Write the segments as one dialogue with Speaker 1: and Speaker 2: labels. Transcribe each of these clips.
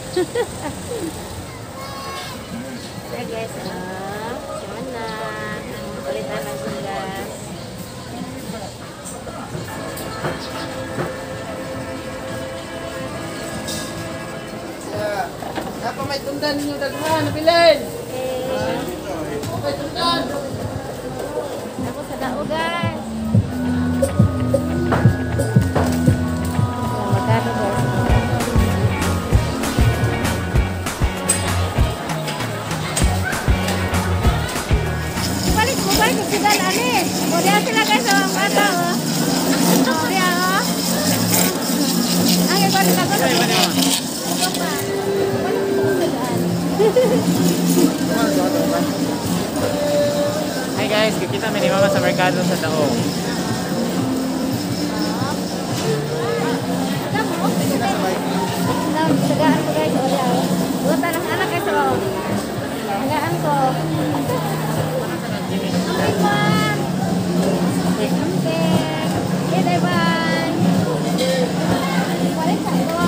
Speaker 1: So guys, siman na. Palitan ng gas.
Speaker 2: Dapat may tundan ninyo daghan, nabilin.
Speaker 1: Okay.
Speaker 2: Okay, tundan.
Speaker 1: Ako sa dao, guys. Magkano, guys? Balik mo, balik ko sila, ani. O, diya sila, guys, oh, ang bata, oh. O, diya, oh. Ang iba nila ko.
Speaker 3: Hi guys, kikita mi ni Mama sa merkado sa Dao.
Speaker 1: Sagaan ko, guys. O, diya, oh. Buta ng anak, guys, oh. Sagaan ko. Amping, amping. Okay, bye-bye. Balik sa ako.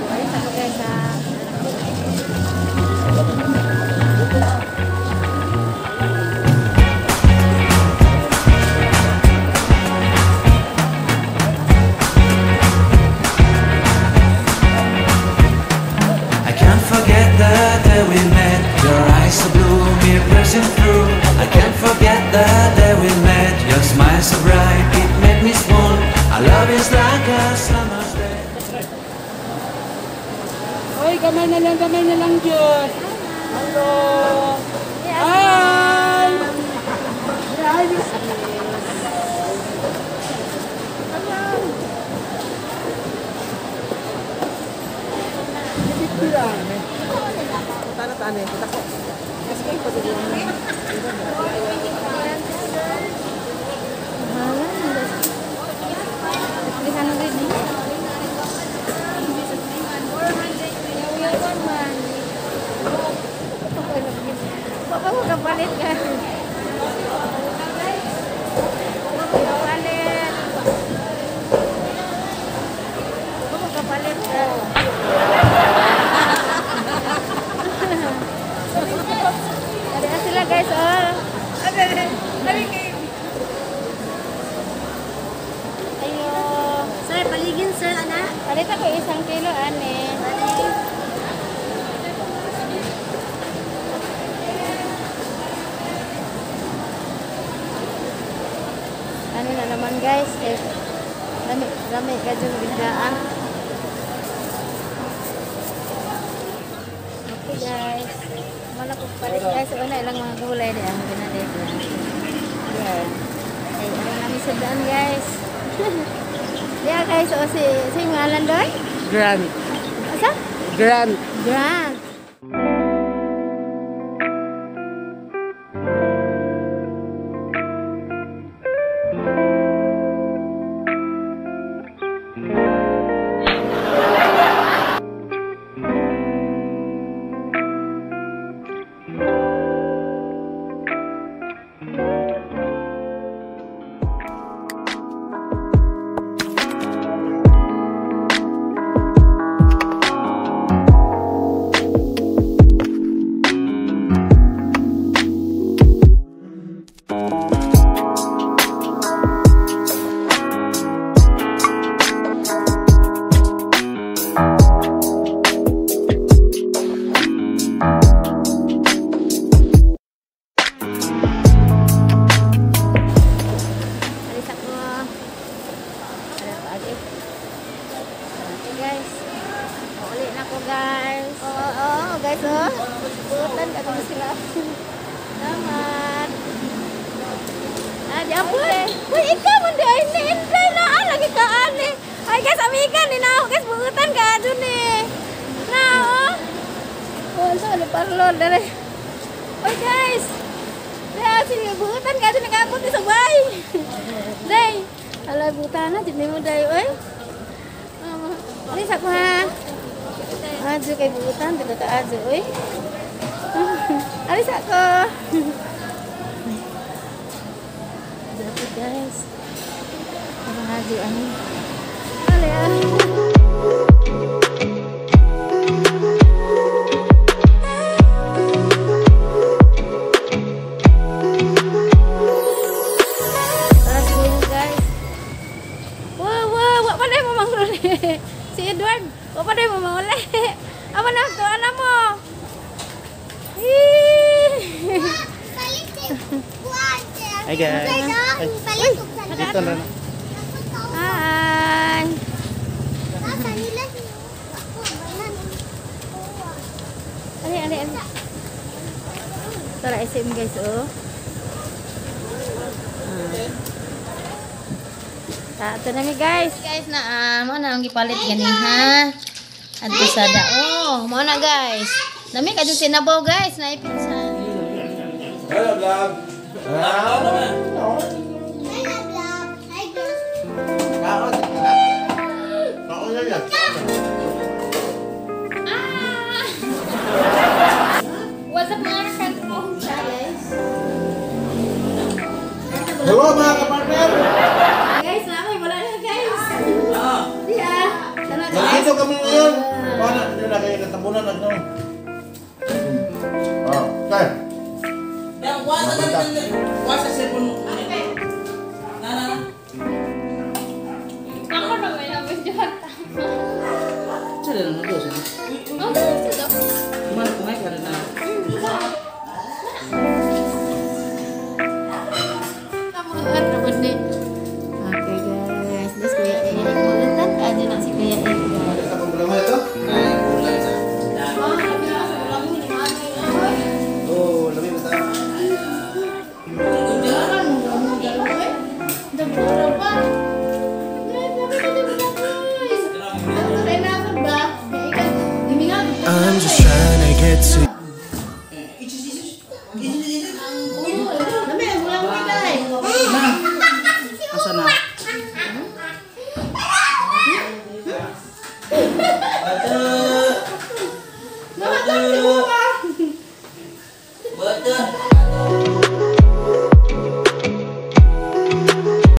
Speaker 1: Balik sa ako, guys, ha.
Speaker 4: I can't forget the day we met. Your eyes so blue, me piercing through. I can't forget the day we met. Your smile so bright, it made me swoon. Our love is like a summer's day.
Speaker 2: Oy, gamay na lang, Diyos. Hello. Hi! Hi!
Speaker 1: Papa ko kapalit ka. Kapalit. Papa kapalit ka. Ada sila, guys, oh. Ayo.
Speaker 5: Sir, paligin sir, anak.
Speaker 1: Palit ako 1 kilo, ane. Ano na naman, guys, eh, lami, lami ka dyan bigla, ah. Okay, guys. Wala ko palit, guys. Una ilang mga gulay di ang ginalit. Yan. Ay, ano namin sa daan, guys. Yeah, guys. O, si ngalan doy?
Speaker 2: Grant.
Speaker 1: Asa?
Speaker 2: Grant.
Speaker 1: Grant. Guys, uli na ko, guys. Oo, oh, guys, oh. Butan ka kung sila. Salamat. Ah, di ampun. Uy, ikaw man di ay ni Indray na ah, lagi ka ani. Ay guys, amigan ni na ako, guys, buutan ka dun eh. Na oh. Oh, unsa ni parlor dere. Uy, guys. Dai, sini buutan ka dun nagabot ni sabay. Dai. Alay buutan na jud nimo dai oy. Alis ako ha. Adyo kay buutan, dito ka adyo, oy. Alis ako. Adyo ako, guys. Parang adyo, ano. Tara siguro guys. Wow, wow, wa pa mo manguli. Si Edward, wa pa mo manguli. Amo na to, ana mo.
Speaker 3: Hi guys. Dito na.
Speaker 1: Hi. Ali, ali, ali. Tara SM guys, oh. Ato na mi guys.
Speaker 5: Guys na mo na ang gipalit gani ha. Adto sa dao. Mo na guys. Nami kadto sinabaw guys, na pizza.
Speaker 6: Hello vlog. Hello.
Speaker 1: What's up mga ka-phone guys?
Speaker 6: Hello mga kapartner.
Speaker 1: Guys, namin wala na guys. Yeah. Tara guys.
Speaker 6: Nandito kami ngayon. Paano nyo na kayo natabunan at no? Oh, kaya.
Speaker 1: Ako na may nabis dyan.
Speaker 2: Sila na nagdo sila.
Speaker 1: Oh, dito.
Speaker 2: Kumay ka na.
Speaker 1: Okay guys, this Kuya Eric. Magandang kaadyo na si Kuya Eric guys.
Speaker 6: Sa problema ito? Oh, labi mo tayo.
Speaker 4: I'm just trying to get to
Speaker 2: Asa na?